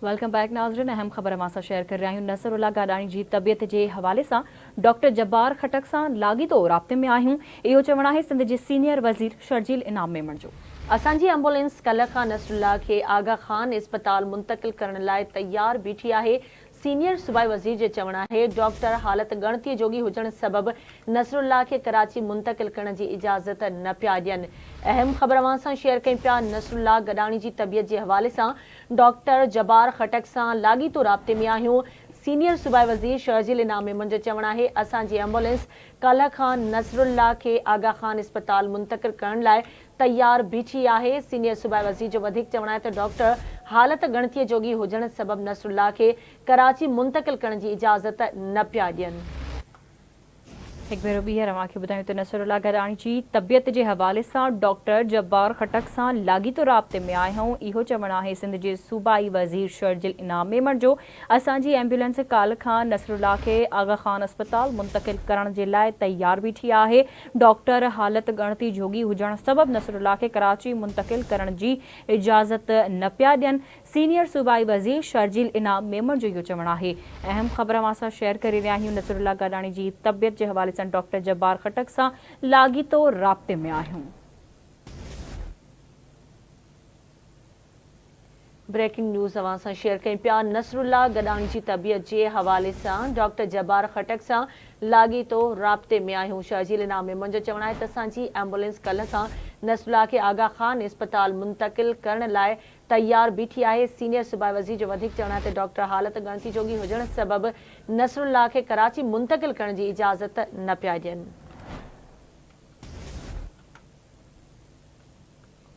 Welcome back ناظرين اهم خبر اوهان سان شيئر ڪري رهيا آهيون نصر الله گاڏاڻي جي طبيعت جي حوالي سان ڊاڪٽر جبار خٽڪ سان لاڳيتو رابطي ۾ آهيون اهو چوڻ آهي سنڌ جي سينيئر وزير شرجيل انعام ميمڻ جو. اسان جي ايمبولينس ڪلهه کان نصر الله کي آغا خان اسپتال منتقل ڪرڻ لاء تيار بيٺي آهي سينيئر صوبائي وزير جو چوڻ آهي ڊاڪٽر حالت ڳڻتي جوڳي هجڻ سبب نصر الله کي ڪراچي منتقل ڪرڻ جي اجازت نه پيا ڏين. اهم خبر اوهان سان شيئر ڪيون پيا نصر الله گڏاڻي جي طبيعت جي حوالي سان ڊاڪٽر جبار خٽڪ سان لاڳيتو رابطي ۾ آهيون. سينيئر صوبائي وزير شرجيل انعام ميمڻ جو چوڻ آهي اسان جي ايمبولينس ڪالهه کان نصر الله کي آغا خان اسپتال منتقل ڪرڻ لاء تيار بيٺي آهي. سينيئر صوبائي وزير جو وڌيڪ چوڻ آهي ته ڊاڪٽر حالت ڳڻتيء جوڳي هجڻ سبب نصر الله کي ڪراچي منتقل ڪرڻ جي اجازت نه پيا ڏين. هڪ ڀيرو ٻيهر اوهان کي ٻڌايون ته نصر الله گڏاڻي جي طبيعت جي حوالي سان ڊاڪٽر جبار خٽڪ سان لاڳيتو رابطي ۾ آهيون اهو چوڻ آهي سنڌ جي صوبائي وزير شرجيل انعام ميمڻ جو اسان جي ايمبولينس ڪالهه کان نصر الله کي آغا خان اسپتال منتقل ڪرڻ جي لاء تيار بيٺي آهي ڊاڪٽر حالت ڳڻتي جوڳي هجڻ سبب نصر الله کي ڪراچي منتقل ڪرڻ جي اجازت نه پيا ڏين، سينيئر صوبائي وزير شرجيل انعام ميمڻ جو اهو چوڻ آهي. اهم خبر اوهان سان شيئر ڪري رهيا آهيون نصر الله گاڏاڻي جي طبيعت جي حوالي سان ڊاڪٽر جبار خٽڪ سان لاڳيتو رابطي ۾ آهيون. بريڪنگ نيوز اوهان سان شيئر ڪيون پيا نصرالله گڏاڻي جي طبيعت جي حوالي سان ڊاڪٽر جبار خٽڪ سان لاڳيتو رابطي ۾ آهيون شرجيل انعام ميمڻ جو چوڻ آهي ته اسان جي ايمبولينس ڪلهه کان نصرالله کي آغا خان اسپتال منتقل ڪرڻ لاء تيار بيٺي آهي سينيئر صوبائي وزير جو وڌيڪ چوڻ آهي ته ڊاڪٽر حالت ڳڻتي جوڳي هجڻ سبب نصرالله کي ڪراچي منتقل ڪرڻ جي اجازت نه پيا ڏين.